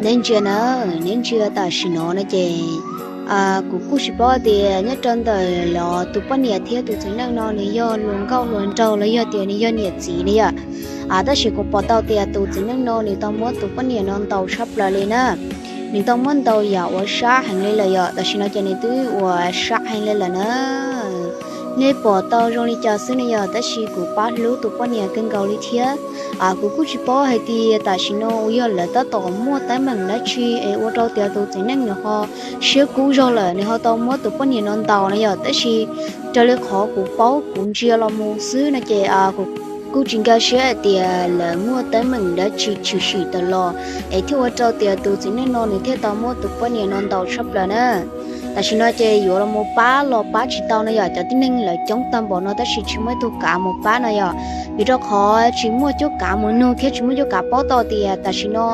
Neb ntsia na, neb ntsia tam sim no no ces kuv kuj tsis paub tias nyob rau ntawm los tus poj niam thiab tus txiv neej no nws yog hluas nkauj hluas nraug los yog tias nws yog niam txiv ne yom. Tab sis kuv pom tau tias tus txiv neej no nws tau muab tus poj niam no ntaus tshaj plaws li na. Nws tau muab ntaus yam uas sab heev li lawm yom, tam sim no ces nws twb uas sab heev li lawm na. Nej pom tau zoo li cas xwb ne yom, tab sis kuv pab hlub tus poj niam kawg nkaus li thiab. Kuv kuj tsis paub hais tias tam sim no uas yog lawv tab tom muaj teeb meem dab tsi es ua rau tias tus txiv neej nws ho siab kub zog lawm nws ho tau muab tus poj niam no ntaus no yom, tab sis raws li qhov kuv paub kuv ntsia los mus xwb no ces kuv kuj tsis nkag siab hais tias lawv muaj teeb meem dab tsi tshwm sim tawm los es thiaj ua rau tias tus txiv neej no nws thiaj tau muab tus poj niam no ntaus tshaj plaws na. Tam sim no ces yuav los mus pab los pab tsis tau no yom, cov tib neeg lawv coob tag npaum no tab sis tsis muaj ib tug kav mus pab no yom, vim rau qhov tsis muaj cuab kav mus nug thiab tsis muaj cuab kav paub tau tias tam sim no